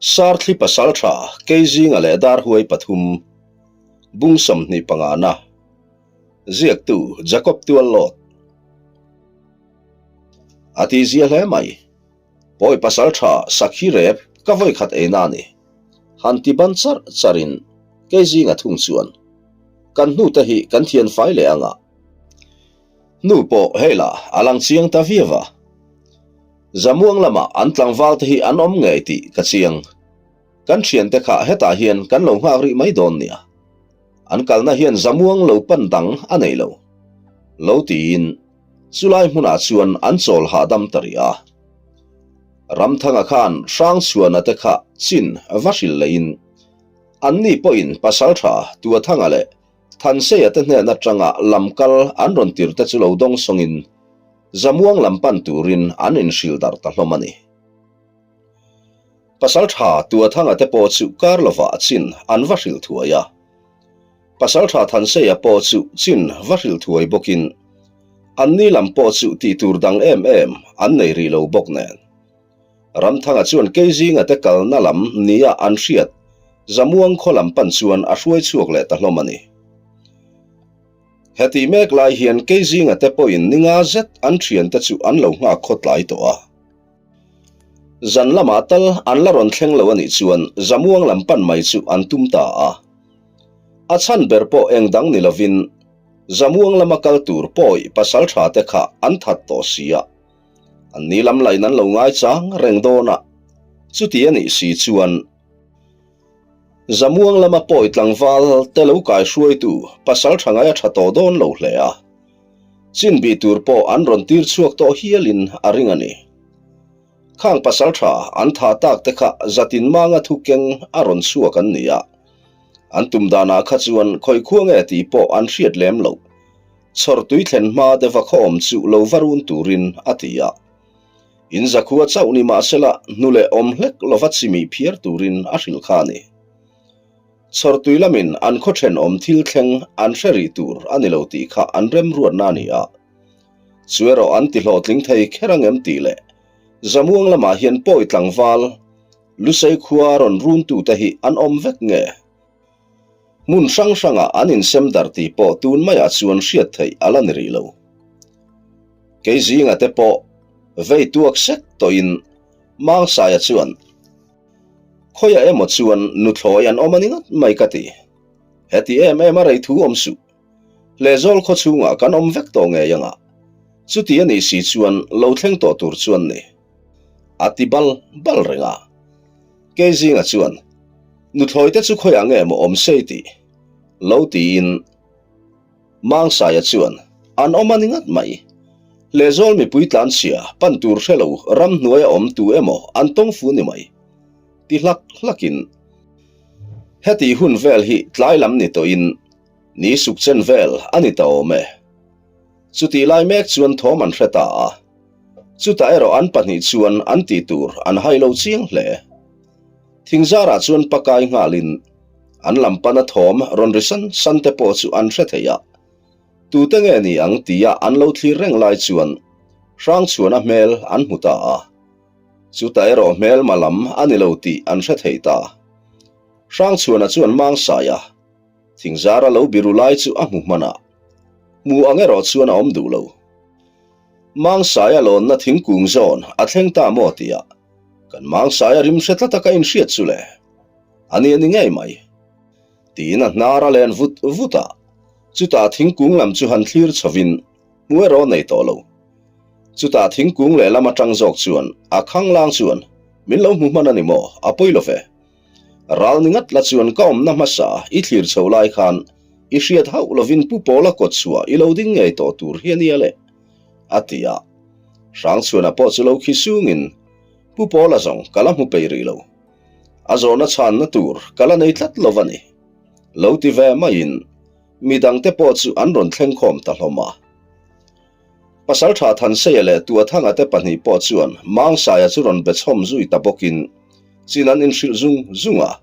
Sarthli pasaltha Keizinga leh Darhuai pathum, Bung 25 na, Ziaktu Jacob Tuallawt. A tihzia hle mai. Pawi pasaltha Sakhi rep ka vawi khat eina a ni. Han ti ban charh charhin Keizinga thung chuan, Kan hnute hi kan thian fai leh anga. Hnu pawh hei lah a lang chiang ta viau a. Zamuang lamah an tlangval te hi an awm ngei tih ka chiang. Kan thiante kha hetah hian kan lo nghak rih mai dawn nia. An kalna hian Zamuang lo pan dang a nei lo. Lo tiin chulai hmunah chuan an chawl hahdam ta rih a. Ramthanga khan Hrangchhuana te kha chin va hrilh leiin anni pawhin Pasaltha Tuathanga leh Thanseia te hnen atanga lamkal an rawn tir te chu lo dawng sawngin Zamuang lam pan turin an inhrilh darh ta hlawm a ni. Pasaltha Tuathanga te pawh chu kar lovah chin an va hrilh thuai a. Pasaltha Thanseia pawh chu chin va hrilh thuai bawkin anni lam pawh chu tih tur dang em em an nei rih lo bawk nen. Ramthanga chuan Keizinga te kalna lam nia an hriat Zamuang khaw lam pan chuan a hruai chhuak leh ta hlawm a ni. Heti mek lai hian Keizinga te pawhin ni nga zet an thiante chu an lo nghak khawtlai tawh a. Zan lamah tal an la rawn thleng lo a nih chuan Zamuang lam pan mai chu an tum ta a. A chhan ber pawh eng dang ni lovin Zamuang lama kal tur pawi pasal tha te kha an that tawh si a. An ni lam lain an lo ngaichang reng dawn a, chuti a nih si chuan Zamuang lama pawi tlangval te lo kai hruaitu pasal tha ngai a tha tawh dawn lo hle a, chin bih tur pawh an rawn tir chhuak tawh hialin a ring a ni. Khang pasal tha an tha tak te kha zatin manga thu keng a rawn chhuak an ni a, an tum danah kha chuan khawi khua nge tih pawh an hriat lem loh. Chhawr tui thlen hma deuha khaw awm chu lo va run turin a ti a. In zakhua chauh ni mahsela hnu leh awm hlek lova chimih phiar turin a hrilh kha a ni. Chhawr tui lamin an khaw thenawm thil thleng an hre rih tur a ni lo tih kha an remruatna a ni a. Chu erawh an ti hlawhtling thei kher ang em tih leh Zamuang lamah hian pawi tlangval Lusei khua rawn runtute hi an awm vek nge? Hmun hrang hrangah an insem darh tih pawh tun maiah chuan hriat theih a la ni rih lo. Kei zinga te pawh vei tuak sek tawhin Mangsaia chuan, Khawiah emaw chuan nuthlawi an awm a ni ngat mai ka ti. Heti em em a rei thu awm suh. Hlehzawl khaw chhungah kan awm vek tawh ngei anga, chuti a nih si chuan lo thleng tawh tur chuan ni. A ti bal bal reng a. Kei zinga chuan, Nuthlawi te chu khawiah nge maw awm sei tih? Lo tiin Mangsaia chuan, An awm a ni ngat mai. Lehzawl mipui tlanchhia pan tur hre lo ramhnuaia awm tu emaw an tawng fu ni mai. Ti hlak hlakin, Heti hun vel hi tlai lam ni tawhin ni suk chen vel a ni ta awm e. Chutih lai mek chuan thawm an hre ta a. Chutah erawh an pahnih chuan an tih tur an hai lo chiang hle. Thingzarah chuan pakai nghalin an lam pana thawm rawn ri san san te pawh chu an hre thei a. Tute nge ni ang tia an lo thlir reng lai chuan Hrangchhuana hmel an hmu ta a. Chutah erawh hmelma lam a ni lo tih an hre thei ta. Hrangchhuana chuan Mangsaia thingzara lo biru lai chu a hmu hman a. Hmu ang erawh chuan a awm duh lo. Mangsaia lawnna thingkung zawn a thleng ta maw tia kan Mangsaia rim hre tlat a ka inhriat chu le. A ni a ni ngei mai. Tiin a hnar a len vut vut a, chutah thingkung lam chu han thlir chhovin hmu erawh nei tawh lo. Chutah thingkung lehlam atang zawk chuan a khanglang chuan min lo hmu hman a ni maw, a pawi lo ve. Ral ni ngat la chuan ka awmna hmasa i thlir chho lai khan i hriat hauh lovin Pu Pawla kawt chhuah i lo ding ngei tawh tur hi a nia le, a ti a. Hrangchhuana pawh chu lo khi sungin Pu Pawla zawng ka la hmu peih rih lo. A zawhna chhanna tur ka la nei tlat lo va ni. Lo ti ve maiin midangte pawh chu an rawn thleng khawm ta hlawm a. Pasaltha Thanseia leh Tuathanga te pahnih pawh chuan Mangsaia chu rawn be chhawm zui ta bawkin chin an inhrilh zung zung a.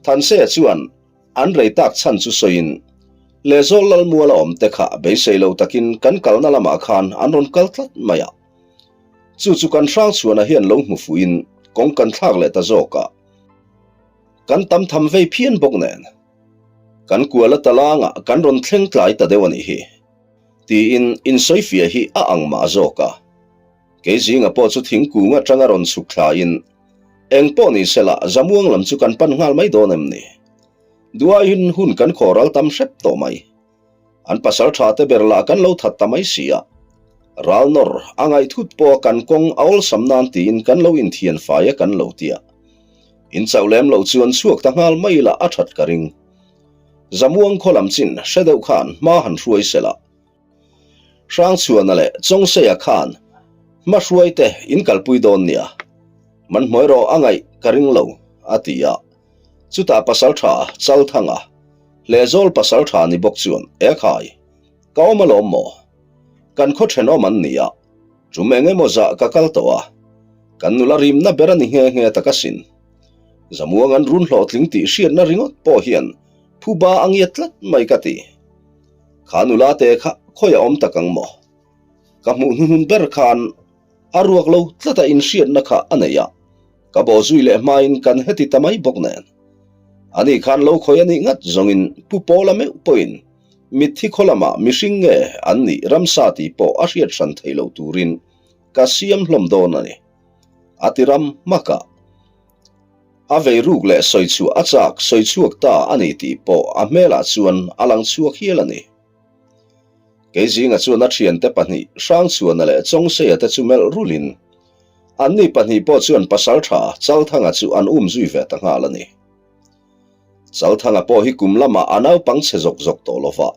Thanseia chuan an rei tak chhan chu sawiin, Lehzawl Lalmuala awm te kha beisei lo takin kan kalna lamah khan an rawn kal tlat mai a. Chu chu kan Hrangchhuana hian lo hmu fuhin. kawng kan thlak leh ta zawk a. Kan tam tham vei phian bawk nen. Kan kuala talangah kan rawn thleng tlai ta deuh a nih hi. Tiin insawifiah hi a ang mah zawk a. Kei zinga pawh chu thingkung atanga rawn chhuk thlaiin, Eng pawh ni sela, Zamuang lam chu kan pan nghal mai dawn em ni? Duaiin hun kan khaw ral tam hrep tawh mai. An pasal tha te ber lah kan lo that ta mai si a. Ral nawr a ngaih thut pawh a kan kawng a awlsam nan tiin kan lo inthian fai a kan lo tia. In chauh lem loh chuan chhuak ta nghal mai ila a that ka ring. Zamuang khaw lam chin hre deuh khan hma han hruai sela. Hrangchhuana leh Chawngseia khan hma hruai te in kalpui dawn nia. Man hmuai rawh a ngaih ka ring lo, a ti a. Chutah pasaltha Chalthanga, Hlehzawl pasaltha ni bawk chuan, Ekhai, ka awm alawm maw? Kan khaw thenawm an ni a, tum eng emaw zah ka kal tawh a, kan nula rimna ber a ni nghe nghe tak asin. Zamuang an run hlawhtling tih hriatna ringawt pawh hian phuba a ngiat tlat mai ka ti. Kha nula te kha khawi a awm tak ang maw? Ka hmuh hnuhnun ber khan a ruak lo tlata inhriatna kha a nei a, ka bawh zui leh hmain kan heti ta mai bawk nen. Ani khan lo khawi a nih ngat zawngin Pu Pawla meuh pawhin mitthi khaw lamah mihring nge an nih ramsa tih pawh a hriat hran thei lo turin ka siam hlawm dawn a ni. A ti ram hmak a. A vei ruk leh sawi chhuah a chak sawi chhuak ta a ni tih pawh a hmelah chuan a lang chhuak hial a ni. Kei zinga chuan a thiante pahnih Hrangchhuana leh Chawngseia te chu melh rulin anni pahnih pawh chuan Pasaltha Chalthanga chu an um zui ve ta nghal a ni. Chalthanga pawh hi kum lamah a naupang chhe zawk zawk tawh lo va,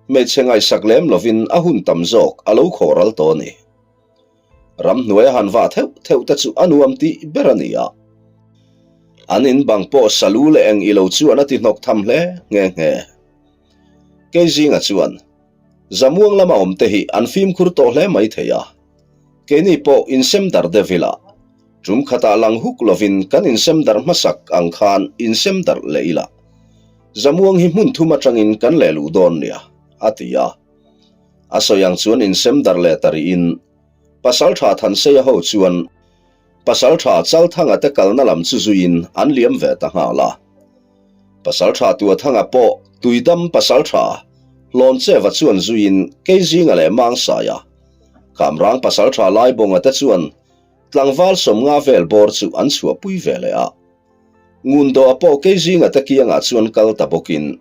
hmeichhe ngaihsak lem lovin a hun tam zawk a lo khawh ral tawh a ni. Ramhnuai a han vah theuh theuh te chu a nuam tih ber a ni a. An in bang pawh salu leh eng ilo chuan a ti hnawk tham hle nghe nghe. Kei zinga chuan Zamuang lama awm te hi an fimkhur tawh hle mai thei a. Keini pawh insem darh deuh ila, tum khatah lang huk lovin kan insem darh hmasak ang khan insem darh leh ila, Zamuang hi hmun thum atangin kan leh luh dawn nia, a ti a. A sawi ang chuan insem darh leh ta rihin Pasaltha Thanseia ho chuan Pasaltha Chalthanga te kalna lam chu zuiin an liam ve ta nghal a. Pasaltha Tuathanga pawh Tuidam Pasaltha Hlawncheva chuan zuiin Keizinga leh Mangsaia, Kamrang Pasaltha Laibawnga te chuan tlangval 50 vel bawr chu an chhuahpui ve leh a. Ngundoa pawh Keizinga te kiangah chuan kal ta bawkin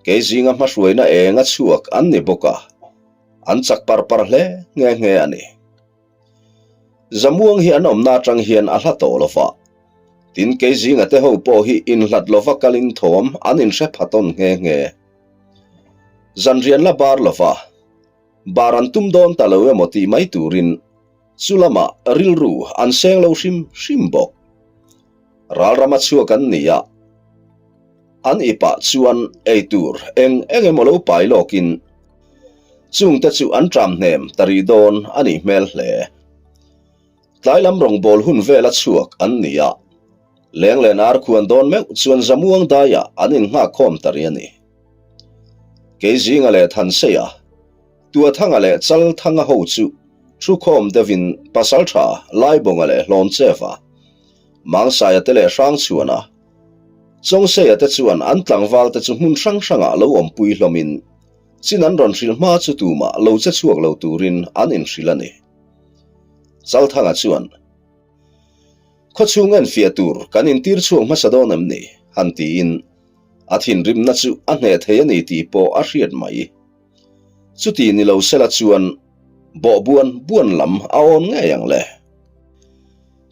Keizinga hmahruaina eng a chhuak an ni bawk a, an chak par par hle nghe nghe a ni. Zamuang hi an awmna atang hian a hla tawh lo va, tin Keizinga te ho pawh hi inhlat lova kalin thawm an inhre pha tawn nghe nghe. Zanrian la bar lo va, bar an tum dawn ta lo emaw tih mai turin chu lamah rilru an seng lo hrim hrim bawk. Ralrama chhuak an ni a, an ipah chuan eitur eng eng emaw lo pai lawkin chungte chu an ṭam hnem ta rih dawn a nih hmel hle. Tlai lam rawngbâwl hun vela chhuak an ni a, lenglen ar khuan dawn meuh chuan Zamuang daiah an innghak khawm ta rih a ni. Keizinga leh Thanseia, Tuathanga leh Chalthanga ho chu thukhawm deuhin Pasalṭha Laibawnga leh Hlawncheva, Mangsaia te leh Hrangchhuana, Chawngseia te chuan an tlangval te chu hmun hrang hrangah lo awmpui hlawmin chin an rawn hrilh hma chu tumah lo che chhuak lo turin an inhrilh a ni. Chalthanga chuan, Khawchhung enfiah tur kan intir chhuak hmasa dawn em ni? han tiin a thinrimna chu a hneh thei a ni tih pawh a hriat mai. Chuti ni lo sela chuan bawh buan buan lam a awn ngei ang le.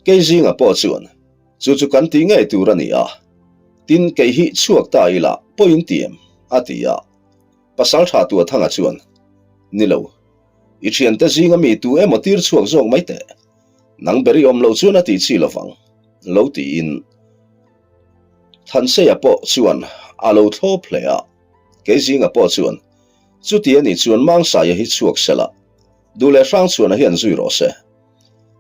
Kei zinga pawh chuan chu chu kan ti ngei tur a ni a, tin kei hi chhuak ta ila pawhin ti em? a ti a. Pasal tha Tuathanga chuan, Ni lo, i thiante zinga mi tu emaw tir chhuak zawk mai teh, nang ber i awm loh chuan a tih chi lovang, lo tiin Thanseia pawh chuan a lo thlawp hle a. Kei zinga pawh chuan, Chuti a nih chuan Mangsaia hi chhuak sela, duh leh Hrangchhuana hian zui rawh se.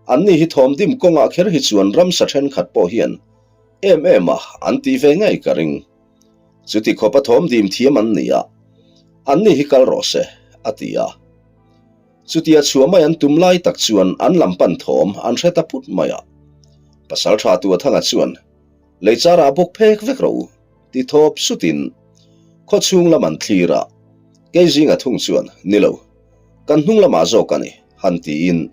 Anni hi thawmdim kawngah kher hi chuan ramsa thenkhat pawh hian em em a an tih ve ngei ka ring. Chuti khawpa thawmdim thiam an ni a, anni hi kal rawh se, a ti a. Chutia chhuah mai an tum lai tak chuan an lam pan thawm an hre ta phut mai a. Pasalṭha Tuathanga chuan, Lei charah bawk phek vek rawh u, ti thawp sutin khaw chhung lam an thlir a, kei zinga thung chuan, Ni lo, kan hnung lamah zawk a ni, han tiin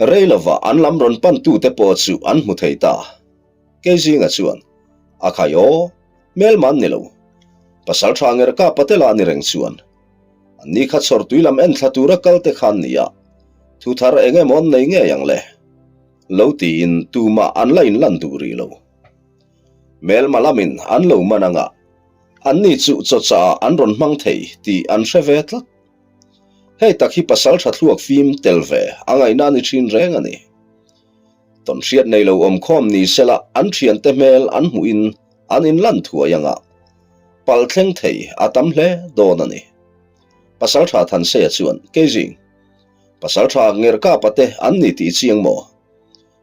rei lova an lam rawn pantute pawh chu an hmu thei ta. Kei zinga chuan, A khai aw, hmelman ni lo, pasalṭha Ngerka Patela ni reng chuan, An ni kha chhawr tui lam enthla tura kal te khan nia, thu thar eng emaw an nei ngei ang le? Lo tiin tumah an la inlan duh rih lo. Hmelma lamin an lo man anga an ni chu chawchah ah an rawn hmang thei tih an hre ve tlat. Hei tak hi pasal tha thluak fim tel ve a ngaihna a ni thin reng a ni. Tawnhriat nei lo awmkhawm ni sela an thiante hmel an hmuhin an inlan thuai anga pal thleng thei a tam hle dawn a ni. Pasaltha Thanseia chuan, Keizing, Pasaltha Ngerkapa te an ni tih chiang maw?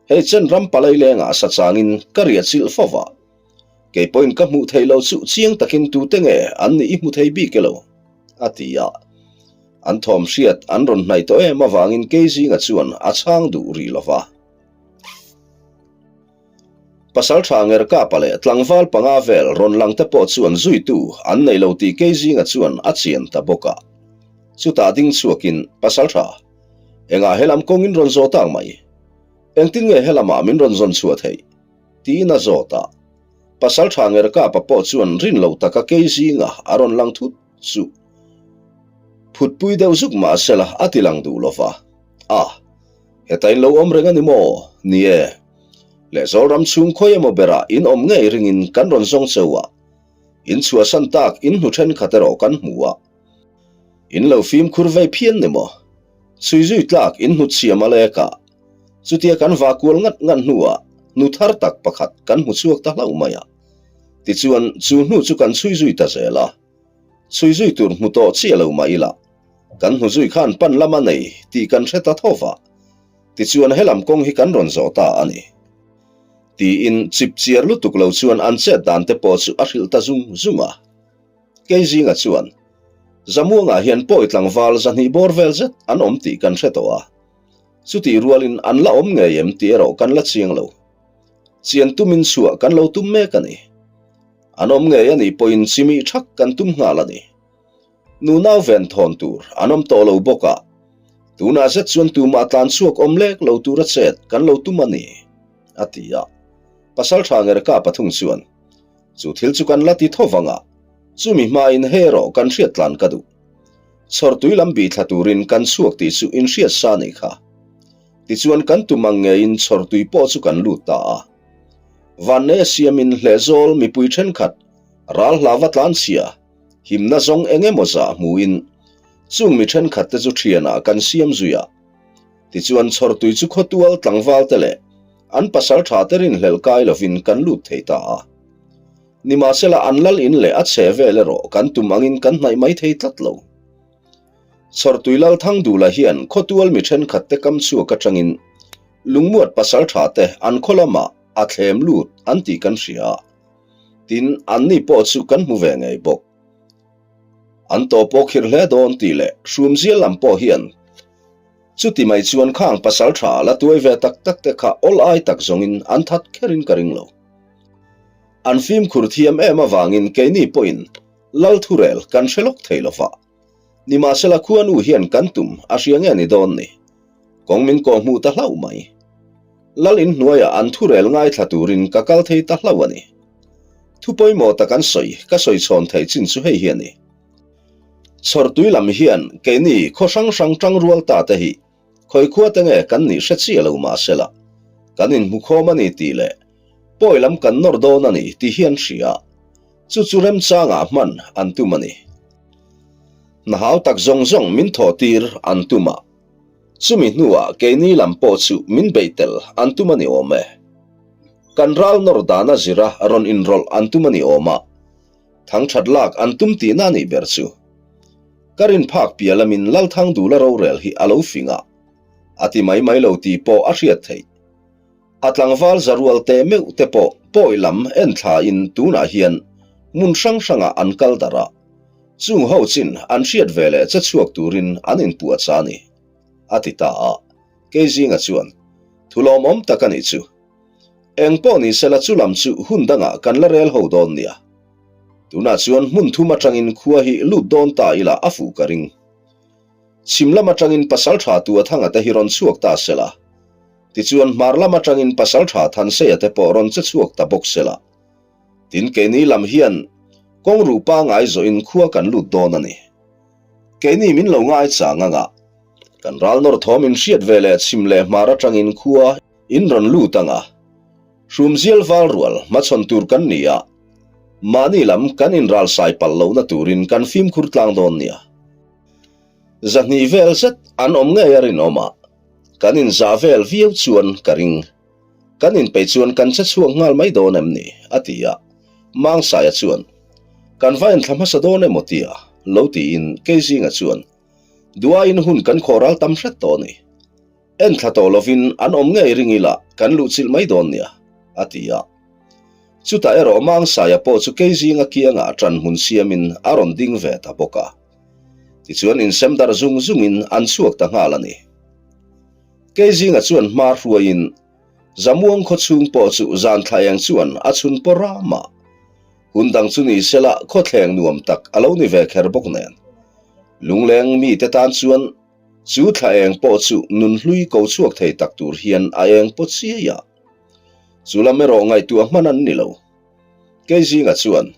Hei chen ram palai lengah sa changin ka riah chilh fo va. Kei pawhin ka hmuh theih loh chu chiang takin tute nge an nih i hmu thei bik elo? a ti a. An thawm hriat an rawn hnaih tawh em avangin Keizinga chuan a chhang duh rih lo va. Pasaltha Ngerkapa leh tlangval panga vel rawn lang te pawh chuan zuitu an nei lo tih Keizinga chuan a chian ta bawk a. Chutah ding chhuakin, Pasaltha, engah helam kawngin rawn zawh tak mai? Engtin nge helamah min rawn zawn chhuah theih? tiin a zawt a. Pasaltha Ngerkapa pawh chuan rin lo taka Keizinga a rawn lang thut chu phutpui deuh zuk mahsela a ti lang duh lo va. A, heta in lo awm reng a ni maw? Ni e. Lehzawl ram chhung khawi emaw berah in awm ngei ringin kan rawn zawng cheu a, in chhuahsan tak in hnu thenkhat erawh kan hmu a. In lo fimkhur vei phian ni maw? Chhui zui tlak in hnu chhiam a lek a, chutia kan va kual ngat ngat hnuah hnu thar tak pakhat kan hmu chhuak ta hlauh mai a. Tichuan chu hnu chu kan chhui zui ta zel a. Chhui zui tur hmu tawh chiah lo mah ila, kan hnu zui khan pan lam a nei tih kan hre ta tho va. Tichuan helam kawng hi kan rawn zawh ta a ni. Tiin chip chiar lutuk lo chuan an chet dan te pawh chu a hrilh ta zung zung a. Keizinga chuan, Zamuangah hian pawi tlangval zahnih bawr vel zet an awm tih kan hre tawh a. Chutih rualin an la awm ngei em tih erawh kan la chiang lo. Chian tumin chhuah kan lo tum mek a ni. An awm ngei a nih pawhin chimih thak kan tum nghal a ni. Nunau ven thawn tur an awm tawh lo bawk a, tunah zet chuan tumah tlan chhuak awm lek lo tura chet kan lo tum a ni, a ti a. Pasaltha Ngerka pathung chuan, Chu thil chu kan la ti tho vang a, chumi hmain hei erawh kan hriat tlan ka duh. Chhawrtui lam bih thla turin kan chhuak tih chu inhriat sa nih kha. Tichuan kan tum ang ngeiin chhawrtui pawh chu kan lut ta a. Vanneia siamin hlehzawl mipui thenkhat ral hlava tlanchhia himna zawng eng emaw zah hmuin chung mi thenkhat te chu thianah kan siam zui a. Tichuan chhawrtui chu khawtual tlangval te leh an pasal tha te rinhlelh kai lovin kan lut thei ta a. Nimahsela an lal in leh a chhe vel erawh kan tum angin kan hnaih mai thei tlat lo. Chhawrtui lal Thangdula hian khawtual mi thenkhat te kam chhuak atangin Lungmuat pasal tha te an khaw lamah a thlem lut an tih kan hria a, tin anni pawh chu kan hmu ve ngei bawk. An tawh pawh khirh hle dawn tih leh hrumzial lam pawh hian chuti mai chuan khang pasal tha la tuai ve tak tak te kha awl ai tak zawngin an that kherin ka ring lo. An fimkhur thiam em avangin keini pawhin lal thurel kan hre lawk thei lova. Nimahsela khuanu hian kan tum a hria nge ni dawn ni? Kawng min kawh hmuh ta hlauh mai. Lal in hnuaiah an thurel ngaithla turin ka kal thei ta hlauh a ni. Thu pawimawh tak an sawi ka sawi chhawn theih chin chu hei hi a ni. Chhawrtui lam hian keini khaw hrang hrang tangrual ta te hi khawi khua te nge kan nih hre chiah lo mahsela kan inhmukhawm a ni tih leh pawi lam kan nawr dawn a ni tih hi an hria. Chu chu remchangah hman an tum a ni. Hna hau tak zawng zawng min thawh tir an tum a, chumi hnuah keini lam pawh chu min beih tel an tum a ni awm e. Kan ral nawr dana zira rawn inrawlh an tum a ni awm a, thangthat lak an tum tihna a nih ber chu. Ka rin phak piah lamin Lalthangdula rorel hi a lo fing a, a ti mai mai lo tih pawh a hriat theih. A tlangval zarual teh meuh te pawh pawi lam en thlain tunah hian hmun hrang hrangah an kal darh a, chung ho chin an hriat ve leh che chhuak turin an inpuahchah a ni, a ti ta a. Keizinga chuan, Thu lawmawm tak a nih chu. Eng pawh ni sela chu lam chu hun dangah kan la rel ho dawn nia. Tunah chuan hmun thum atangin khua hi lut dawn ta ila a fuh ka ring. Chhim lam atangin Pasaltha Tuathanga te hi rawn chhuak ta sela. Tichuan hmar lam atangin Pasaltha Thanseia te pawh rawn che chhuak ta bawk sela. Tin keini lam hian kawng ruh pangai zawhin khua kan lut dawn a ni. Keini min lo ngai chang anga kan ral nawr thawm in hriat ve leh chhim leh hmar atangin khua in rawn lut anga hrumzial val rual hmachhawn tur kan ni a, mahni lam kan inral sai palh lohna turin kan fimkhur tlang dawn nia. Zahnih vel zet an awm ngei a rinawm a, kan inzah vel viau chuan ka ring. Kan inpeih chuan kan che chhuak nghal mai dawn em ni? a ti a. Mangsaia chuan, Kan va enthla hmasa dawn emaw tia? lo tiin Keizinga chuan, Duaiin hun kan khawh ral tam hret tawh a ni. Enthla tawh lovin an awm ngei ring ila kan luhchilh mai dawn nia, a ti a. Chutah erawh Mangsaia pawh chu Keizinga kiangah ṭan hmun siamin a rawn ding ve ta bawk a. Tichuan insem darh zung zungin an chhuak ta nghal a ni. Keizinga chuan hma hruaiin Zamuang khaw chhung pawh chu zan thla eng chuan a chhun pawh ram a. Hun dang chu ni sela khawthleng nuam tak a lo ni ve kher bawk nen. Lungleng mite tan chuan chu thla eng pawh chu nun hlui ko chhuak thei tak tur hian a eng paw chiai a. Chu lam erawh ngaihtuah hman an ni lo. Keizinga chuan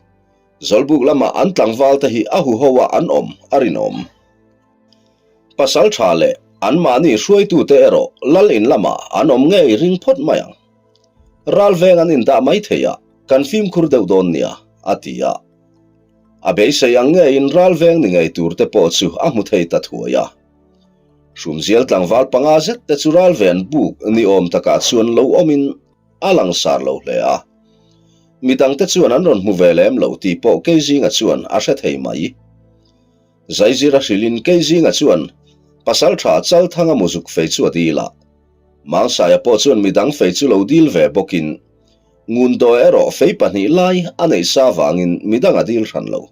Zawlbuk lamah an tlangval te hi a huho a an awm a rinawm. Pasal tha leh anmahni hruaitute erawh lal in lamah an awm ngei ring phawt mai ang. Ral veng an indah mai thei a, kan fimkhur deuh dawn nia, a ti a. A beisei ang ngeiin ral veng ni ngei tur te pawh chu a hmu thei ta thuai a. Hrumzial tlangval panga zet te chu ral ven buk ni awm takah chuan lo awmin a langsar lo hle a. Midangte chuan an rawn hmu ve lem lo tih pawh Keizinga chuan a hre thei mai. Zaizira hrilhin Keizinga chuan Pasaltha Chalthanga muzuk fei chu a dil a. Mangsaia pawh chuan midang fei chu lo dil ve bawkin Ngundawi erawh fei pahnih lai a neih sa vangin midang a dil hran lo.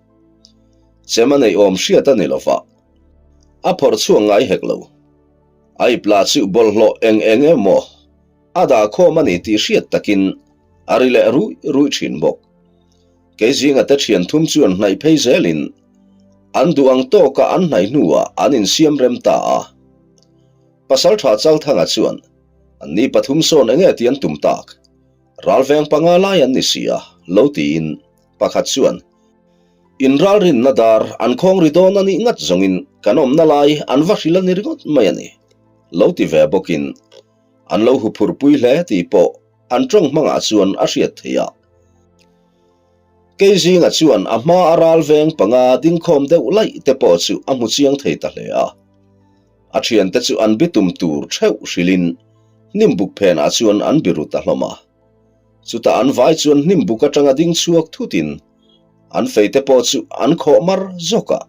Chem a neih awm hriat a ni lova, a phawrh chhuak ngai hek lo. A ip lah chu bawlhhlawh eng eng emaw a dah khawm a ni tih hriat takin a ri leh ruih ruih thin bawk. Keizinga te thian thum chuan hnaih phei zelin an duh ang tawka an hnaih hnuah an insiam rem ta a. Pasaltha Chalthanga chuan an ni pathum sawn enge tih an tum tak? Ralveng panga lai an ni si a, lo tiin pakhat chuan inralrinna dar an khawng ri dawn a nih ngat zawngin kan awmna lai an va hrilh a ni ringawt mai a ni, lo ti ve bawkin an lo huphurhpui hle tih pawh an tawng hmangah chuan a hriat theih a. Keizinga chuan a hma a ral veng panga dingkhawm deuh laih te pawh chu a hmu chiang thei ta hle a. A thiante chu an bitum tur theuh hrilhin hnimbuk phenah chuan an biru ta hlawm a. Chutah an vai chuan hnimbuk atanga ding chhuak thutin an feite pawh chu an khawh mar zawk a.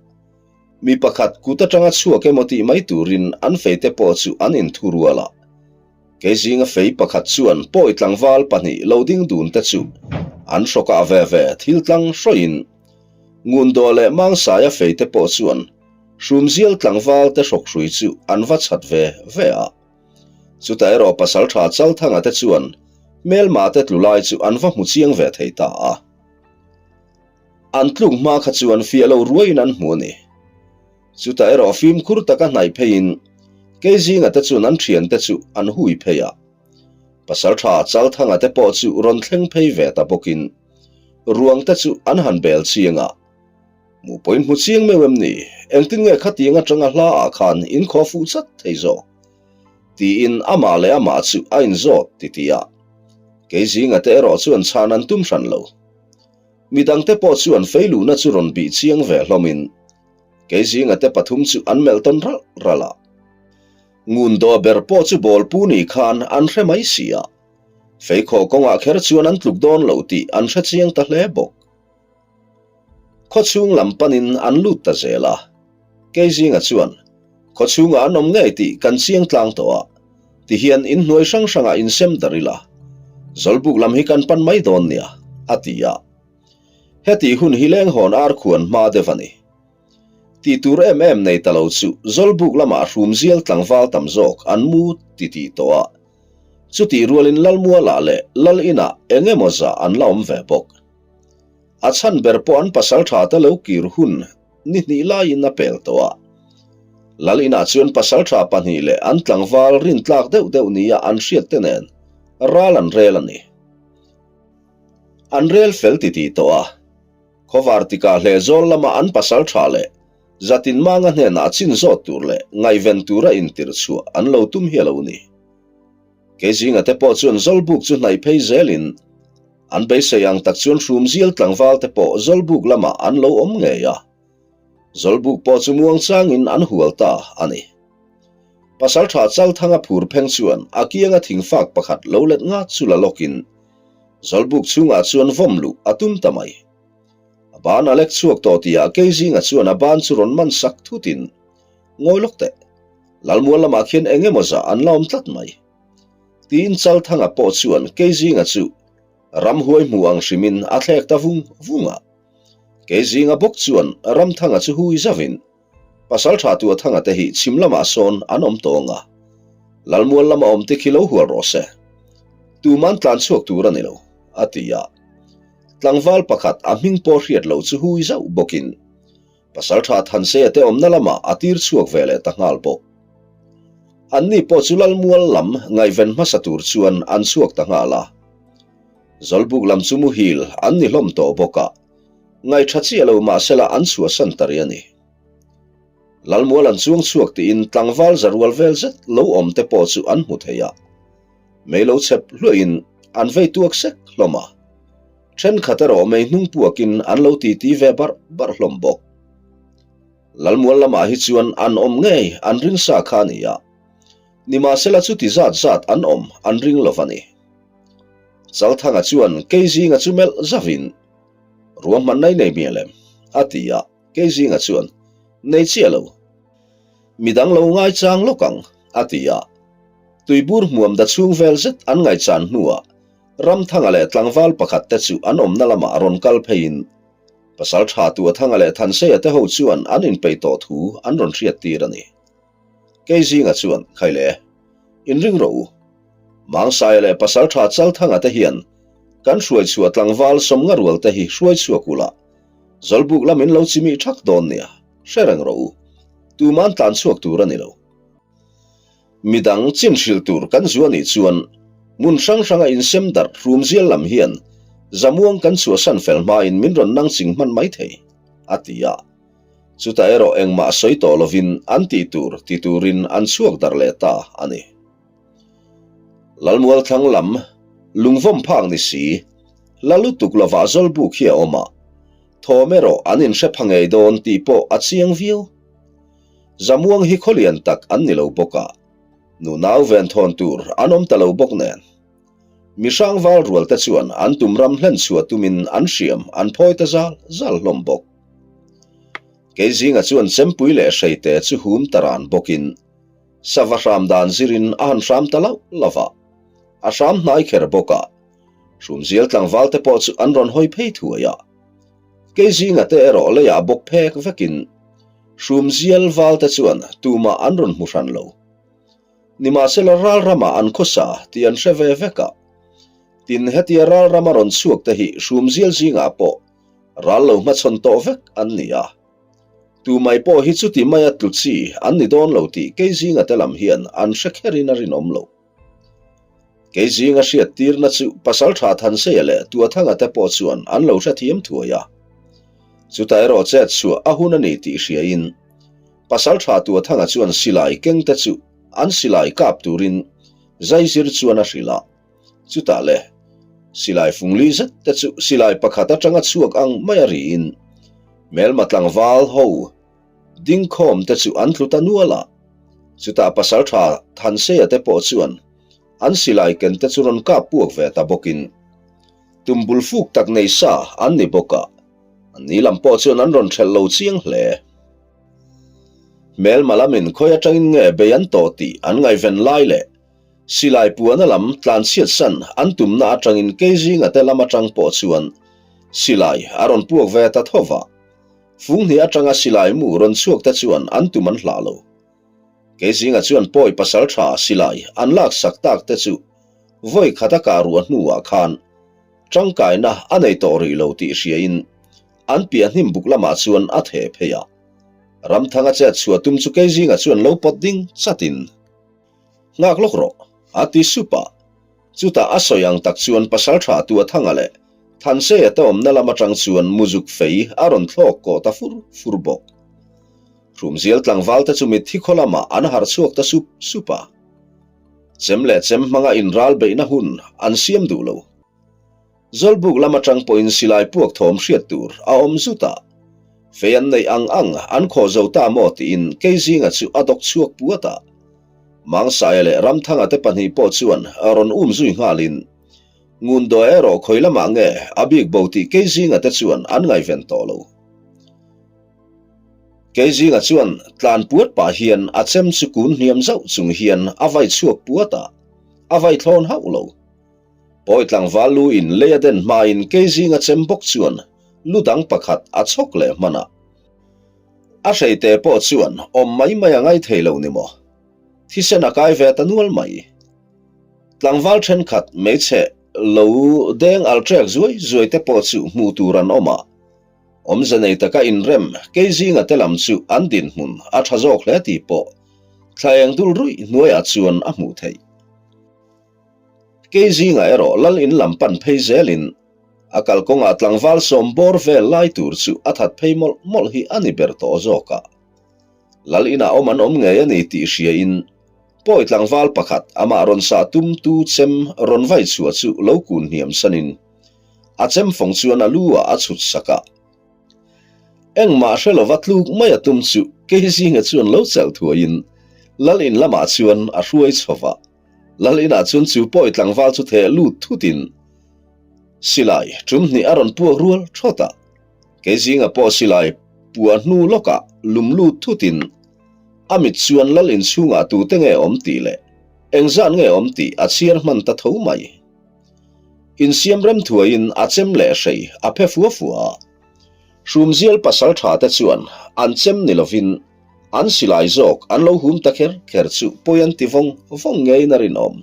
Mi pakhat kut atanga chhuak emaw tih mai turin an feite pawh chu an inthurual a. Kei zinga fei pakhat chuan pawi tlangval pahnih lo ding dun te chu an hrawkah ve ve thil tlang hrawiin Ngundaw leh Mangsaia fei te pawh chuan Hrumzial tlangval te hrawk hrui chu an va chhat ve ve a. Chutah erawh Pasaltha Chalthanga te chuan hmelma te tlu lai chu an va hmu chiang ve thei ta a. An tluk hma kha chuan fiah lo ruaiin an hmu a ni. Chutah erawh fimkhur taka hnaih pheiin Keizinga te chuan an thiante chu an hui phei a. Pasaltha Chalthanga te pawh chu rawn thleng phei ve ta bawkin ruang te chu an han bel chiang a. Hmuh pawhin hmu chiang meuh em ni? Engtin nge khatiang atanga hla ah khan in khaw fuh chat thei zawk? Tiin amah leh amah chu a inzawt titih a. Keizinga te erawh chuan chhan an tum hran lo. Midangte pawh chuan feiluhna chu rawn bih chiang ve hlawmin Keizinga te pathum chu an melh tawn ralh ralh a. Ngun dawh ber pawh chu bawl pu ni khan an hre mai si a. Feikhawh kawngah kher chuan an tluk dawn lo tih an hre chiang ta hle bawk. Khawchhung lam panin an lut ta zel a. Keizinga chuan, Khawchhungah an awm ngei tih kan chiang tlang tawh a, tihian inhnuai hrang hrangah insem dar ila, Zawlbuk lam hi kan pan mai dawn nia, a ti a. Hetih hun hi lenghawn ar khuan hma deuh a ni. Tih tur em em nei ta lo chu Zawlbuk lamah hrumzial tlangval tam zawk an mu titih tawh a. Chutih rualin Lalmualah leh Lal inah eng emaw zah an la awm ve bawk. A chhan ber pawh an pasaltha te lo kir hun ni hnih laiin a pel tawh a. Lal inah chuan pasaltha pahnih leh an tlangval rintlak deuh deuh nia an hriat te nen ral an rel a ni. An rel fel titih tawh a. Khawvar tikah Hlehzawl lama an pasaltha leh Zatin Manga hnenah chin zawt tur leh ngaihven tura intirh chhuah an lo tum hi a lo ni. Keizinga te pawh chuan Zawlbuk chu hnaih phei zelin an beisei ang tak chuan Hrumzial tlangval te pawh Zawlbuk lamah an lo awm ngei a. Zawlbuk pawh chu muangchangin an hual ta a ni. Pasaltha Chalthanga phur pheng chuan a kianga thingfak pakhat lo let ngat chu la lawkin Zawlbuk chhungah chuan vawm luh a tum ta mai. A ban a lek chhuak tawh tihah Keizinga chuan a ban chu rawn man sak thutin, Ngawi lawk teh, Lalmual lamah khian eng emaw zah an la awm tlat mai. Tiin Chalthanga pawh chuan Keizinga chu ramhuai hmu ang hrimin a thlek ta vung vung a. Keizinga bawk chuan Ramthanga chu hui zauhin, Pasaltha Tuathanga te hi chhim lamah sawn an awm tawh ang a, Lalmual lama awm te khi lo hual rawh se. Tuman tlan chhuak tur a ni lo, a ti a. Tlangval pakhat a hming pawh hriat loh chu hui zauh bawkin Pasaltha Thanseia te awmna lamah a tir chhuak ve leh ta nghal bawk. Anni pawh chu Lalmual lam ngaihven hmasa tur chuan an chhuak ta nghal a. Zawlbuk lam chu muhil an ni hlawm tawh bawk a, ngaihṭha chiah lo mahsela an chhuahsan ta rih a ni. Lalmual an chuang chhuak tiin tlangval zarual vel zet lo awm te pawh chu an hmu thei a. Mei lo chhep hluahin an vei tuak sek hlawm a. Thenkhat erawh mei hnung puakin an lo titi ve barh barh hlawm bawk. Lalmual lamah hi chuan an awm ngei an ring sa kha a ni a, nimahsela chuti zat zat an awm an ring lo va ni. Chalthanga chuan Keizinga chu melh zavin, Ruahmanna i nei mial em? a ti a, Keizinga chuan, Nei chiah lo. Midang lo ngaichang lawk ang, a ti a. Tuibur hmuam da chhung vel zet an ngaihchan hnuah Ramthanga leh tlangval pakhat te chu an awmna lamah rawn kal pheiin Pasaltha Tuathanga leh Thanseia te ho chuan an inpeih tawh thu an rawn hriattir a ni. Keizinga chuan, Khaile, inring rawh u. Mangsaia leh Pasaltha Chalthanga te hian kan hruaichhuah tlangval sawmnga rual te hi hruaichhuak ula, Zawlbuk lamin lo chimih thak dawn nia, hre reng rawh u. Tuman tlanchhuak tur a ni lo. Midang chin hrilh tur kan zu a nih chuan hmun hrang hranga insem darh hrumzial lam hian Zamuang kan chhuahsan fel hmain min rawn nang ching hman mai thei, a ti a. Chutah erawh engmah sawi tawh lovin an tih tur ti turin an chhuak darh leh ta a ni. Lalmual thlang lam lungvawm phak ni si, la lutuk lovah Zawlbuk hi a awm a, thawm erawh an inhre pha ngei dawn tih pawh a chiang viau. Zamuang hi khawlian tak an ni lo bawk a, nu nau ven thawn tur an awm ta lo bawk nen. Mi hrangval rual te chuan an tum ram hlen chhuah tumin an hriam an phawi ta zal zal hlawm bawk. Kei zinga chuan chempui leh hreite chu hum ta ran bawkin sava hram dan zirin a han hram ta lauh lauh a, a hram hnai kher bawk a, hrumzial tlangval te pawh chu an rawn hawi phei thuai a. Kei zinga te erawh leiah bawk phek vekin Hrumzial val te chuan tumah an rawn hmu hran lo. Nimahsela ral ramah an khawsa tih an hre ve vek a. Tin, hetia ral rama rawn chhuak te hi Hrumzial zingah pawh ral lo hmachhawn tawh vek an ni a. Tumai pawh hi chuti maia tlu chi an ni dawn lo tih kei zinga te lam hian an hre kherin a rinawm lo. Kei zinga hriattirna chu Pasaltha Thanseia leh Tuathanga te pawh chuan an lo hrethiam thuai a. Chutah erawh chet chhuah a hun a ni tih hriain Pasaltha Tuathanga chuan silai keng te chu an silai kap turin zaizir chuan a hrilh a. Chutah le, silai fungli zet te chu silai pakhat atanga chhuak ang mai a riin hmelma tlangval ho Dingkhawm te chu an tlu ta nual a, chutah pasaltha Thanseia te pawh chuan an silai ken te chu rawn kap puak ve ta bawkin tumbul fuk tak nei sa an ni bawk a, an ni lam pawh chuan an rawn hrelh lo chiang hle. Hmelma lamin khawi atangin nge bei an tawh tih an ngaihven lai leh silai puana lam tlanchhiat san an tumna atangin Keizinga te lam atang pawh chuan silai a rawn puak ve ta tho va. Funghnih atanga silai mu rawn chhuak te chuan an tum an hlah lo. Keizinga chuan pawi pasal tha silai an lak sak tak te chu vawi khat a kah ruah hnuah khan tangkaina a nei tawh rih lo tih hriain an piah hnim buk lamah chuan a theh phei a. Ramthanga chet chhuah tum chu Keizinga chuan lo pawt ding chatin, Nghak lawk rawh, a ti sup a. Chutah a sawi ang tak chuan Pasaltha Tuathanga leh Thanseia te awmna lam atang chuan muzuk fei a rawn thlawk kawh ta fur fur bawk. Hrumzial tlangval te chu mitthi khaw lamah an harh chhuak ta sup sup a. Chem leh chem hmanga inral beihna hun an siam duh lo. Zawlbuk lam atang pawhin silai puak thawm hriat tur a awm zut a. Fei an neih ang ang an khawh zo ta maw tiin Keizinga chu a dawk chhuak puat a. Mangsaia leh Ramthanga te pahnih pawh chuan rawn um zui nghalin Ngundawi erawh khawi lamah nge a bik bo tih Keizinga te chuan an ngaihven tawh lo. Keizinga chuan tlan puat pah hian a chem chu kun hniam zauh chung hian a vai chhuak puat a, a vai thlawn hauh lo. Pawi tlangval lu in lei a den hmain Keizinga chem bawk chuan lu dang pakhat a chhawk leh hman a. A hreite pawh chuan awm mai mai a ngai thei lo ni maw? Thisen a kai ve ta nual mai. Tlangval thenkhat hmeichhe lo deng al trek zuai zuai te pawh chu hmuh tur an awm a. Awmze nei taka inrem Keizinga te lam chu an dinhmun a tha zawk hle tih pawh thla eng dul ruih hnuaiah chuan a hmuh theih. Keizinga erawh lal in lam pan phei zelin a kalkawngah tlangval sawm bawr vel lai tur chu a that phei mawlh mawlh hi a ni ber tawh zawk a. Lal inah awm an awm ngei a ni tih hriain pawi tlangval pakhat amah rawn sah tum tu chem rawn vai chhuah chu lo kun hniam sanin a chem fawng chuan a lu ah a chhut sak a. Engmah hre lova tluk mai a tum chu Keizinga chuan lo chelh thuaiin lal in lamah chuan a hruai chho va. Lal inah chuan chu pawi tlangval chu theh lut thutin silai tum hnih a rawn puak rual thawt a. Keizinga pawh silai pua hnu lawkah lum lut thutin a mit chuan lal inchhungah tute nge awm tih leh engzat nge awm tih a chhiar hman ta tho mai. Insiam rem thuaiin a chem leh hrei a phe fua fua a. Hrumzial pasal tha te chuan an chem ni lovin an silai zawk an lo hum ta kher kher chu pawi an ti vawng vawng ngeiin a rinawm.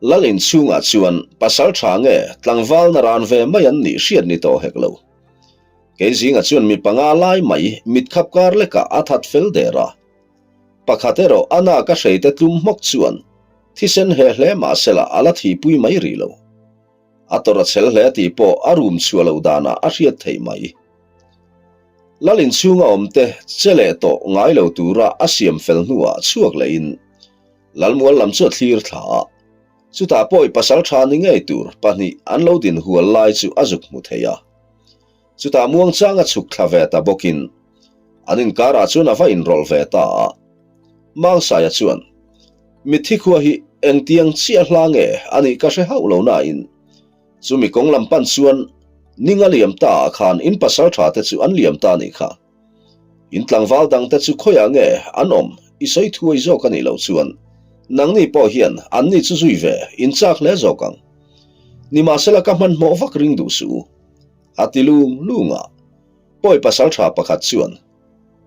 Lal inchhungah chuan pasal tha nge tlangval na ran ve mai an nih hriat ni tawh hek lo. Kei zingah chuan mi panga lai mai mitkhap kar lekah a that fel der a. Pakhat erawh a nak a hreite tlum hmawk chuan thisen heh hle mahsela a la thihpui mai rih lo. A tawrh a chhel hle tih pawh a rum chhuah loh danah a hriat theih mai. Lal inchhunga awmte che leh tawh ngai lo tura a siam fel hnuah chhuak lehin Lalmual lam chu a thlir thla a. Chutah pawh i pasal tha ni ngei tur pahnih an lo din hual lai chu a zuk hmu thei a. Chutah muangchang a chhuk thla ve ta bawkin an inkarah chuan a va inrawlh ve ta a. Mangsaia chuan, Mitthi khua hi engtiang chiah hla nge a nih ka hre hauh lo nain, chumi kawng lam pan chuan ning a liam ta ah khan in pasal tha te chu an liam ta a nih kha. In tlangval dang te chu khawiah nge an awm i sawi thuai zawk a nih loh chuan nangni pawh hian anni chu zui ve in chak hle zawk ang. Nimahsela ka hmanhmawh vak ring duh suh u. A ti lung lung a. Pawi pasal tha pakhat chuan,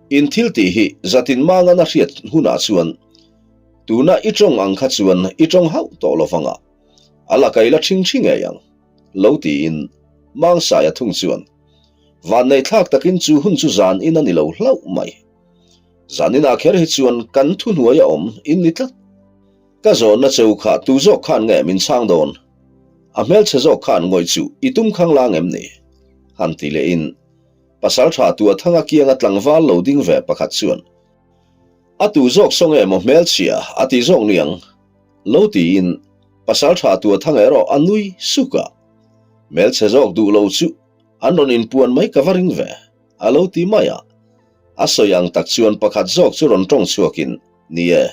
In thil tih hi zatin mangan a hriat hunah chuan tuna i tawng ang kha chuan i tawng hauh tawh lo vang a, a la kai la thing thi ngei ang, lo tiin Mangsaia thung chuan vanneih thlak takin chu hun chu zan in a ni lo hlauh mai. Zan inah kher hi chuan kan thuhnuai a awm in ni tlat. Ka zawnna cheu kha tu zawk khan nge min chhang dawn? A hmelchhe zawk khan ngawih chu i tum khang lang em ni? Han ti lehin pasal tha tua thanga kianga tlangval lo ding ve pakhat chuan, A tu zawk saw nge maw hmelchhia a ti zawk niang? Lo tiin pasal tha tua thanga erawh a nui suk a. Hmelchhe zawk duh lo chu an rawn inpuan mai ka va ring ve, a lo ti mai a. A sawi ang tak chuan pakhat zawk chu rawn tawng chhuakin, Ni e,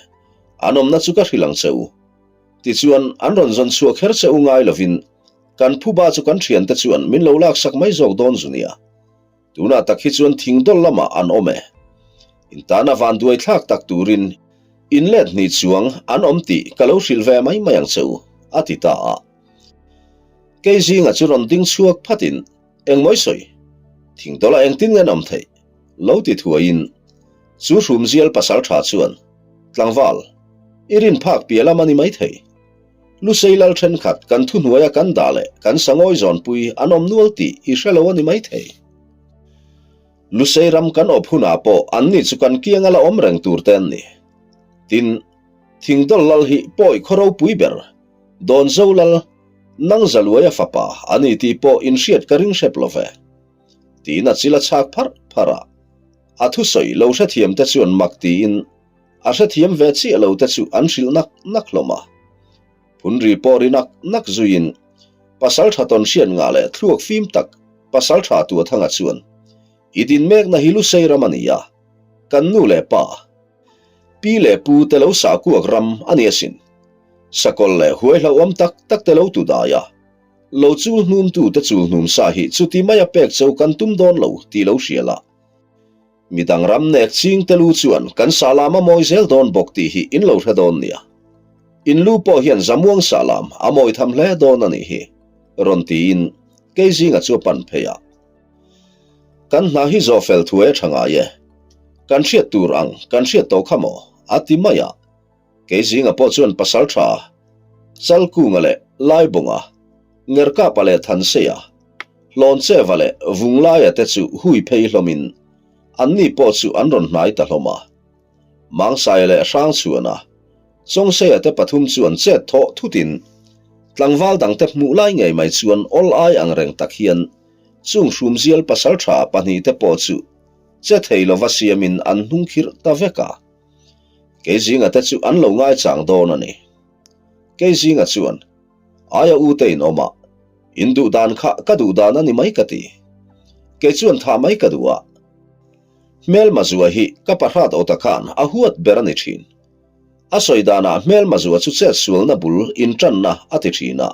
an awmna chu ka hrilh ang che u. Tichuan, an rawn zawn chhuah kher che u ngai lovin, kan phuba chu kan thiante chuan min lo laksak mai zawk dawn zu nia. Tunah tak hi chuan thing dawl lamah an awm e. In tana vanduai thlak tak turin in let hnih chuang an awm tih ka lo hrilh ve mai mai ang che u, a ti ta a. Kei zinga chu rawn ding chhuak phatin, Engmawi sawi? Thing dawlah engtin nge an awm theih? Lo ti thuaiin chu hrumzial pasal tha chuan, Tlangval, i rin phak piah lam a ni maithei. Lusei lal thenkhat kan thuhnuaia kan dah leh kan sangawi zawnpui an awm nual tih i hre lo a ni maithei. Lusei ram kan awp hunah pawh anni chu kan kianga la awm reng tur te an ni. Tin, Thingdawl lal hi pawi khaw ropui ber, Dawnzo lal, Nangzaluaia fapa a ni tih pawh inhriat ka ring hrep lo ve. Tiin a chil a chhak pharh pharh a. A thusawi lo hrethiam te chuan mak tiin a hrethiam ve chiah lo te chu an hrilh nak nak hlawm a. Phunri pawh ri nak nak zuiin Pasaltha tawn hriat ngah leh thluak fim tak Pasaltha Tuathanga chuan, I din mekna hi Lusei ram a ni a, kan nu leh pa, pi leh pu te lo sahkuak ram a ni asin. Sakawlh leh huai hlauhawm tak tak te lo tu dai a, lo chul hnumtu te chul hnum sa hi chuti maia pek cho kan tum dawn lo tih lo hria la. Midang ram nek ching te lu chuan kan sahlam a mawi zel dawn bawk tih hi in lo hre dawn nia. In lu pawh hian Zamuang sahlam a mawi tham hle dawn a nih hi, rawn tiin Keizinga chu a pan phei a. Kan hna hi zawh fel thuai a tha ngai e. Kan hriat tur ang kan hriat tawh kha maw? a ti mai a. Keizinga pawh chuan pasal tha Chalkunga leh Laibawnga, Ngerkapa leh Thanseia, Hlawncheva leh Vunglaia te chu hui phei hlawmin anni pawh chu an rawn hnai ta hlawm a. Mangsaia leh Hrangchhuana, Chawngseia te pathum chuan chet thawh thutin tlangval dangte hmuh lai ngei mai chuan awl ai ang reng tak hian chung hrumzial pasaltha pahnihte pawh chu che thei lova siamin an hnung khirh ta vek a. Keizinga te chu an lo ngaichang dawn a ni. Keizinga chuan, Aia u te in awm a, in duh dan kha ka duh dan a ni mai ka ti. Kei chuan thah mai ka duh a. Hmelma zua hi ka pahrat awta khan a huat ber a ni thin. A sawi danah hmelma zua chu chet sualna bul intanna a ti thin a.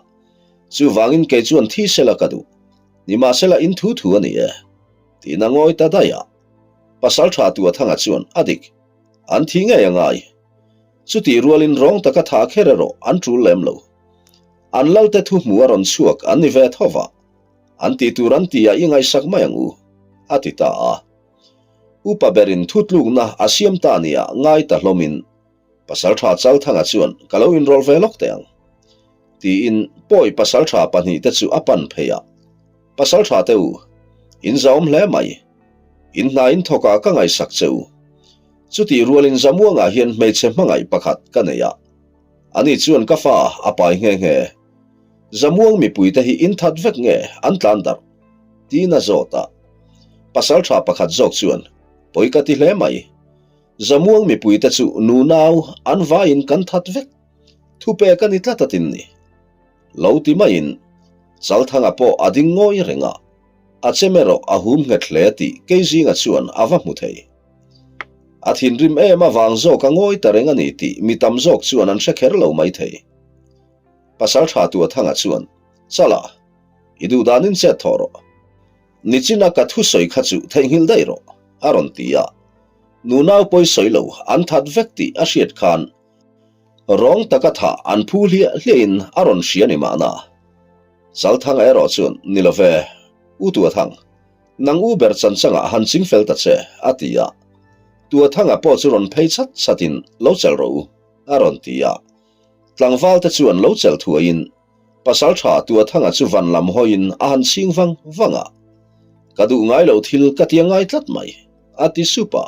Chuvangin kei chuan thi sela ka duh. Nimahsela in thu thu a ni e. Tiin a ngawi ta daih a. Pasal tha Tuathanga chuan a dik. An thi ngei a ngai. Chutih rualin rawng taka tha kher erawh an tul lem lo. An lalte thu hmu a rawn chhuak an ni ve tho va, an tih tur an ti a i ngaihsak mai ang u, a ti ta a. Upa berin thu tlukna a siam ta nia ngai ta hlawmin Pasaltha Chalthanga chuan ka lo inrawlh ve lawk teh ang. Tiin pawi pasaltha pahnihte chu a pan phei a. Pasaltha te u, in zahawm hle mai. In hna in thawk ah ka ngaihsak che u. Chutih rualin Zamuangah hian hmeichhe hmangaih pakhat ka nei a. Ani chuan ka fa a pai nghe nghe. Zamuang mipuite hi in that vek nge an tlan darh? Tiin a zawt a. Pasaltha pakhat zawk chuan, Pawi ka ti hle mai. Zamuang mipuite chu nunau an vaiin kan that vek. Thupek a ni tlat a tin ni. Lo ti maiin Chalthanga pawh a ding ngawi reng a, a chem erawh a hum nghet hle tih Keizinga chuan a va hmu thei. A thinrim em avang zawk a ngawi ta reng a ni tih mi tam zawk chuan an hre kher lo mai thei. Pasaltha Tuathanga chuan, Chala, i duh danin chet thawh rawh. Nichina ka thusawi kha chu theihnghilh daih rawh, a rawn ti a. Nunau pawi sawi lo an that vek tih a hriat khan Rawng taka thah an phu hliah hliahin a rawn hria ni mahna. Chalthanga erawh chuan, Ni lo ve, U Tuathang, nang u ber chanchangah han ching fel ta che, a ti a. Tuathanga pawh chu rawn phei chat chatin, Lo chelh rawh u, a rawn ti a. Tlangvalte chuan lo chelh thuaiin Pasaltha Tuathanga chu van lam hawiin a han chhing vang vang a. Ka duh ngai lo thil ka ti a ngai tlat mai, a ti sup a.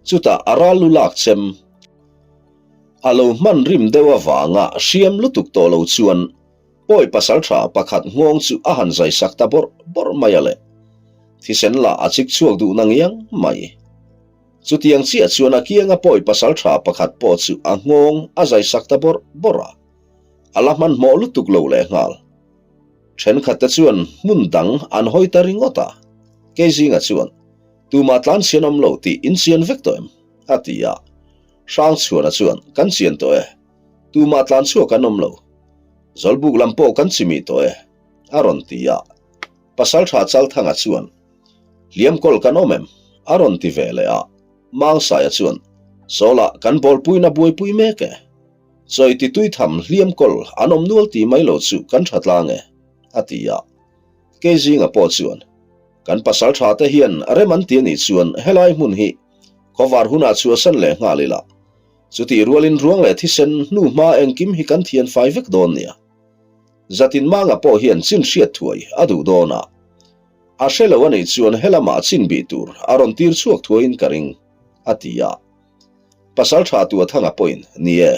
Chutah a ral lu lak chem. A lo hman rim deuh avanga hriam lutuk tawh lo chuan pawi pasaltha pakhat nghawng chu a han zai sak ta bawrh bawrh mai a le. Thisen lah a chik chhuak duh na ngiang mai. Chutiang chiah chuan a kianga pawi pasaltha pakhat pawh chu a nghawng a zai sak ta bawrh bawrh a. A la hmanhmawh lutuk lo lehnghal. Thenkhat te chuan hmun dang an hawi ta ringawt a. Keizinga chuan, Tumah tlan chian awm lo tih in chian vek tawh em? a ti a. Hrangchhuana chuan, Kan chian tawh e. Tumah tlan chhuak an awm lo. Zawlbuk lam pawh kan chimih tawh e, a rawn ti a. Pasaltha Chalthanga chuan, Hliam kawl kan awm em? a rawn ti ve leh a. Mangsaia chuan, Sawlah kan bawlpuina buaipui mek e. Chawi ti tui tham hliam kawl an awm nual ti mai lo chu kan tha tlang e, a ti a. Keizinga pawh chuan, Kan pasal tha te hian rem an ti a nih chuan helai hmun hi khawvar hunah chhuahsan leh nghal ila. Chutih rualin ruang leh thisen hnu hma engkim hi kan thian fai vek dawn nia. Zatin Manga pawh hian chin hriat thuai a duh dawn a. A hre lo a nih chuan helamah chin bih tur a rawn tir chhuak thuaiin ka ring, a ti a. Pasal tha Tuathanga pawhin, Ni e,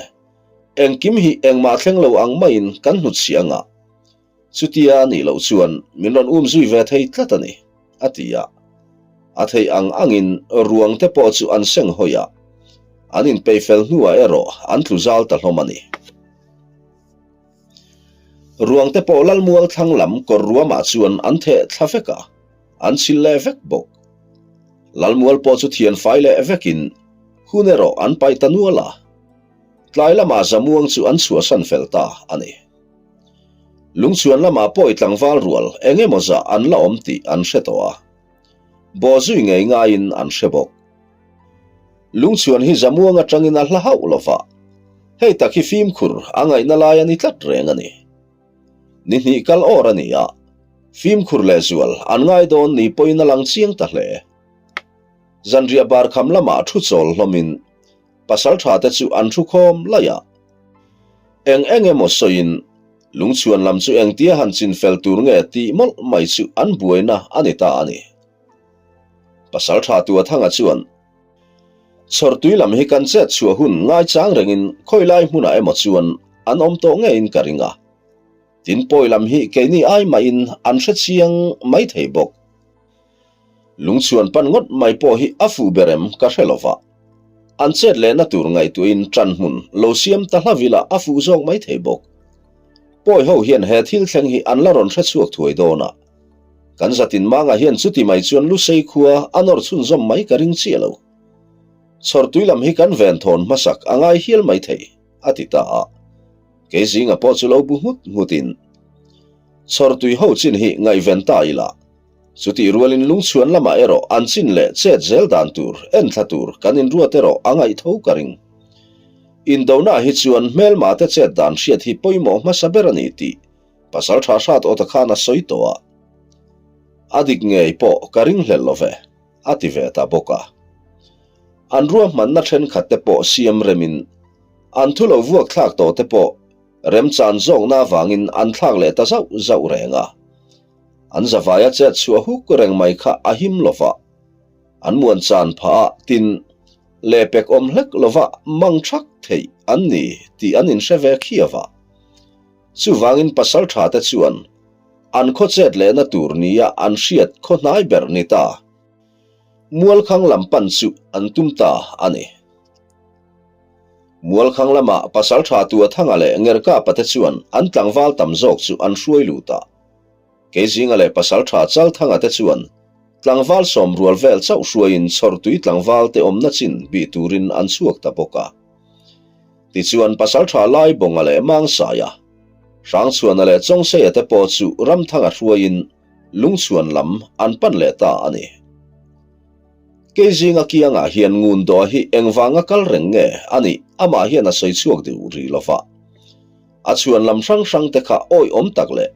engkim hi engmah thleng lo ang maiin kan hnutchhiah anga, chutia a nih loh chuan min rawn um zui ve thei tlat a ni, a ti a. A theih ang angin ruang te pawh chu an seng hawi a, an inpeih fel hnuah erawh an tlu zal ta hlawm a ni. Ruang te pawh Lalmual thlang lam kawr ruamah chuan an theh thla vek a, an chhil leh vek bawk. Lalmual pawh chu thian fai leh vekin hun erawh an paih ta nual a, tlai lamah Zamuang chu an chhuahsan fel ta a ni. Lungchhuan lamah pawi tlangval rual eng emaw zah an la awm tih an hre tawh a, bawhzui ngei ngaiin an hre bawk. Lungchhuan hi Zamuang atangin a hla hauh lo va, hei tak hi fimkhur a ngaihna lai a ni tlat reng a ni. Ni hnih kal awr a ni a, fimkhur leh zual an ngai dawn ni pawhin a lang chiang ta hle. Zanriah bar kham lamah thu chawl hlawmin pasaltha te chu an thu khawm laih a. Eng eng emaw sawiin Lungchhuan lam chu engtia han chinfel tur nge tih mawlh mai chu an buaina a ni ta a ni. Pasal tha Tuathanga chuan, Chhawrtui lam hi kan chet chhuah hun ngaichang rengin khawilai hmunah emaw chuan an awm tawh ngeiin ka ring a. Tin pawi lam hi keini ai mahin an hre chiang mai thei bawk. Lungchhuan pan ngawt mai pawh hi a fuh ber em ka hre lova. An chet lehna tur ngaihtuahin ṭan hmun lo siam ta hla vila a fuh zawk mai thei bawk. Pawi ho hian he thil thleng hi an la rawn hre chhuak thuai dawn a. Kan zatin mangah hian chuti mai chuan Lusei khua a nawr chhunzawm mai ka ring chiah lo. Chhawrtui lam hi kan venthawn hmasak a ngai hial mai thei, a ti ta a. Kei zinga pawh chu lo bu nghut nghutin, Chhawrtui ho chin hi ngaihven ta ila, chutih rualin lungchhuan lamah erawh an chin leh chet zel dan tur, enthla tur kan inruat erawh a ngaih tho ka ring. Indona hi chuan hmelmate chet dan hriat hi pawimawh hmasa ber a ni tih Pasal tha hrat awta khan a sawi tawh a, a dik ngei pawh ka ringhlel lo ve, a ti ve ta bawk a. An ruahmanna thenkhat te pawh siam remin an thu lo vuak thlak tawh te pawh remchan zawkna avangin an thlak leh ta zauh zauh reng a. An zavaia chet chhuah huk reng mai kha a him lo va, an muan chan phah a, tin, lehpek awm hlek lova mang thak theih an ni tih an inhre ve khiau a. Chuvangin pasal tha te chuan an khaw chet lehna tur nia an hriat khaw hnai ber ni ta. Mualkhang lam pan chu an tum ta a ni. Mualkhang lama pasal tha Tuathanga leh Ngerkapa te chuan an tlangval tam zawk chu an hruai lut a. Keizinga leh pasal tha Chalthanga te chuan tlangval sawmrual vel chauh hruaiin chhawrtui tlangval te awmna chin bih turin an chhuak ta bawk a. Tichuan Pasalṭha Laibawnga leh Mangsaia, Hrangchhuana leh Chawngseia te pawh chu Ramthanga hruaiin Lungchhuan lam an pan leh ta a ni. Keizinga kiangah hian Ngundoa hi engvanga kal reng nge a nih amah hian a sawi chhuak deuh rih lo va. A chhuan lam hrang hrang te kha awihawm tak leh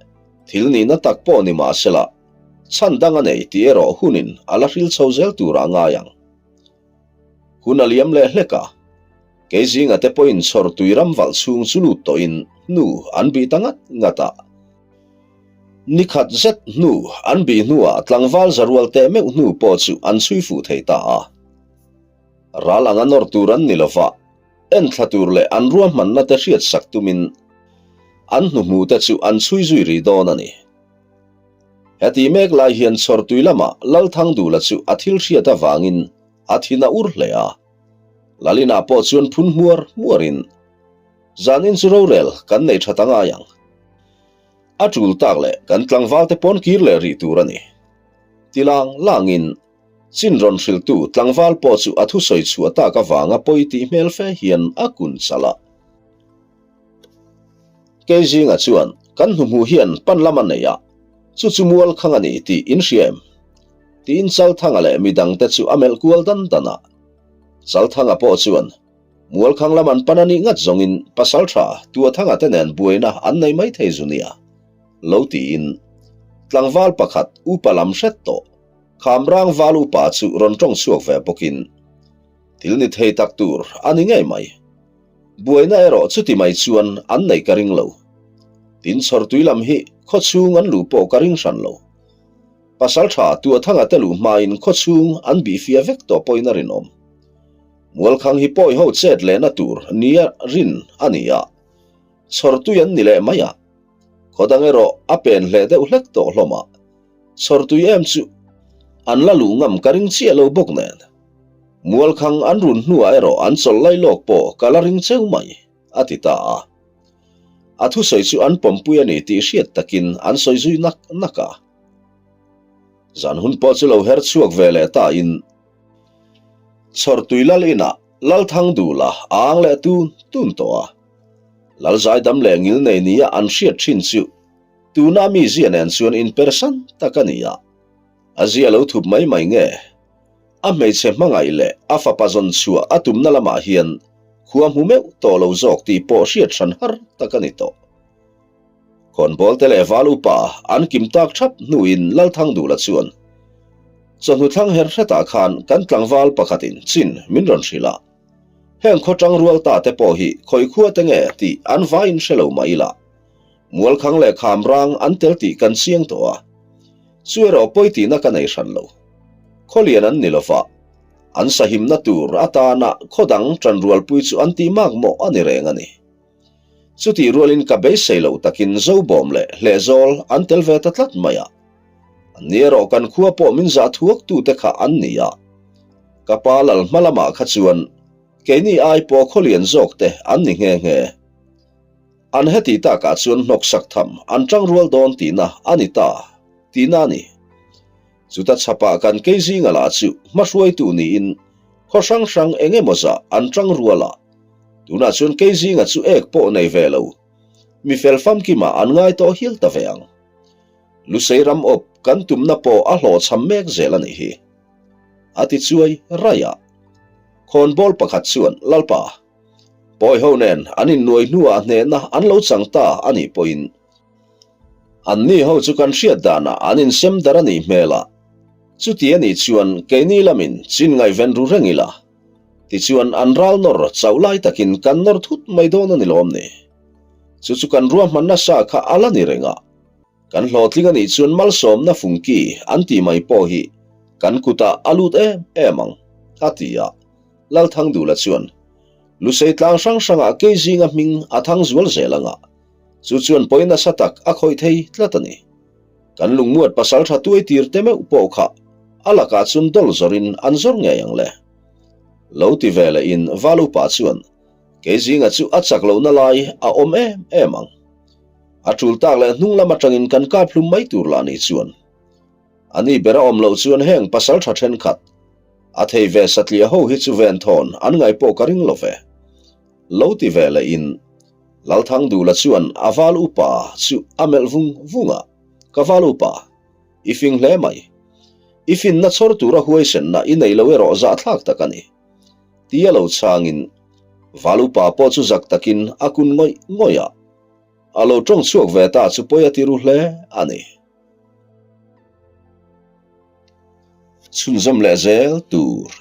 thil nihna tak pawh ni mahsela chhan dang a nei tih erawh hunin a la hril chho zel turah a ngai ang. Hun a liam leh hlek a, kei zinga te pawhin chhawr tui ram valh chhung chu lut tawhin hnu an bih ta ngat ngat a. Ni khat zet hnu an bih hnuah tlangval za rual teh meuh hnu pawh chu an chhui fuh thei ta a. Ral anga nawr tur an ni lova, enthla tur leh an ruahmanna te hriat sak tumin an hnuhmu te chu an chhui zui rih dawn a ni. Heti mek lai hian chhawrtui lamah Lalthangdula chu a thil hriat avangin a thin a ur hle a. Lalina pawh chuan phun hmuar hmuarin, Zanin chu rorel kan nei tha ta ngai ang. A tul tak leh kan tlangvalte pawn kir leh rih tur a ni. Ti lang langin chin rawn hrilhtu tlangval pawh chu a thusawi chhuah tak avanga pawi tih hmel fe hian a kun chalh a. Kei zinga chuan kan hnuhmuh hian pan lam a nei a, chu chu mual khang a ni tih in hria em? Tiin Chalthanga leh midangte chu a melh kual dan dan a. Chalthanga pawh chuan mual khang lam an pan a nih ngat zawngin Pasaltha Tuathanga te nen buaina an nei mai thei zu nia lo tiin tlangval pakhat upa lam hret tawh Khamrang val upa chu rawn tawng chhuak ve bawkin thil ni thei tak tur a ni ngei mai. Buaina erawh chuti mai chuan an neih ka ring lo. Tin chhawrtui lam hi khawchhung an luh pawh ka ring hran lo. Pasaltha Tuathanga te luh hmain khawchhung an bihfiah vek tawh pawhin a rinawm. Mualkhang hi pawi ho chet lehna tur nia rin a ni a, chhawrtui an ni leh mai a. Khaw dang erawh a pen hleh deuh hlek tawh hlawm a, chhawrtui em chu an la luh ngam ka ring chiah lo bawk nen. Mualkhang an run hnuah erawh an chawlh lai lawk pawh ka la ring cheu mai, a ti ta a. A thusawi chu an pawmpui a ni tih hriat takin an sawi zui nak nak a. Zan hun pawh chu lo her chhuak ve leh ta in Chhawrtui lal inah Lalthangdula a ang leh tun tun tawh a. Lalzaidam leh ngilnei nia an hriat thin chu tuna mi zia nen chuan inpersan tak a ni a. A zia lo thup mai mai nge? A hmeichhe hmangaih leh a fapa zawn chhuah a tumna lamah hian khua hmu meuh tawh lo zawk tih pawh hriat hran har tak a ni tawh. Khawnbawlte leh val upa an kim tak thap hnuin Lalthangdula chuan, Chawhnu thlang her hretah khan kan tlangval pakhatin chin min rawn hrilh a. Heng khaw tang rual ta te pawh hi khawi khua te nge tih an vaiin hre lo mah ila, Mualkhang leh Khamrang an tel tih kan chiang tawh a. Chu erawh pawi tihna ka nei hran lo. Khawlian an ni lova, an sahimna tur atana khaw dang tanrualpui chu an tih mak mawh a ni reng a ni. Chutih rualin ka beisei loh takin Zobawm leh Hlehzawl an tel ve ta tlat mai a. An ni erawh kan khua pawh min zah thuak tute kha an ni a. Ka pa lal hma lamah kha chuan keini ai pawh khawlian zawk te an ni nghe nghe. An heti takah chuan hnawksak tham an tang rual dawn tihna a ni ta tihna a ni. Chuta chhapah kan kei zinga lah chu hmahruaitu niin khaw hrang hrang eng emaw zah an tang rual a. Tunah chuan kei zinga chu ek pawh nei ve lo. Mi fel famkimah an ngai tawh hial ta ve ang. Lusei ram awp kan tumna pawh a hlawhchham mek zel a nih hi. A ti chuai raih a. Khawnbawl pakhat chuan, Lalpa, pawi ho nen an innuai hnuah hnehna an lo chang ta a nih pawhin, anni ho chu kan hriat danah an insem dar a nih hmel a. Chuti a nih chuan keini lamin chin ngaihven ru reng ila. Tichuan an ral nawr chauh lai takin kan nawr thut mai dawn a ni lawm ni? Chu chu kan ruahman nasa kha a la ni reng a. Kan hlawhtling a nih chuan malsawmna fungki an tih mai pawh hi kan kutah a lut em em ang, a ti a. Lalthangdula chuan, Lusei tlang hrang hrangah kei zinga hming a thang zual zel anga, chu chuan pawi nasa tak a khawih thei tlat a ni. Kan lungmuat pasal tha tuai tir te meuh pawh kha a lakah chuan dawl zawrin an zawr ngei ang le. Lo ti ve leh in val upa chuan kei zinga chu a chak lohna lai a awm em em ang. A tul tak leh hnung lam atangin kan kap hlum mai tur lah ni chuan. A ni ber a awm loh chuan heng pasal tha thenkhat a thei ve satliah ho hi chu venthawn an ngaih pawh ka ring lo ve. Lo ti ve leh in Lalthangdula chuan a val upa chu a melh vung vung a, Ka val upa, i fing hle mai. I finna chhawr tura huaisenna i nei lo erawh zahthlak tak a ni. Tia lo chhangin val upa pawh chu zak takin a kun ngawih ngawih a, a lo tawng chhuak ve ta chu pawi a ti ru hle a ni. Chhunzawm leh zel tur.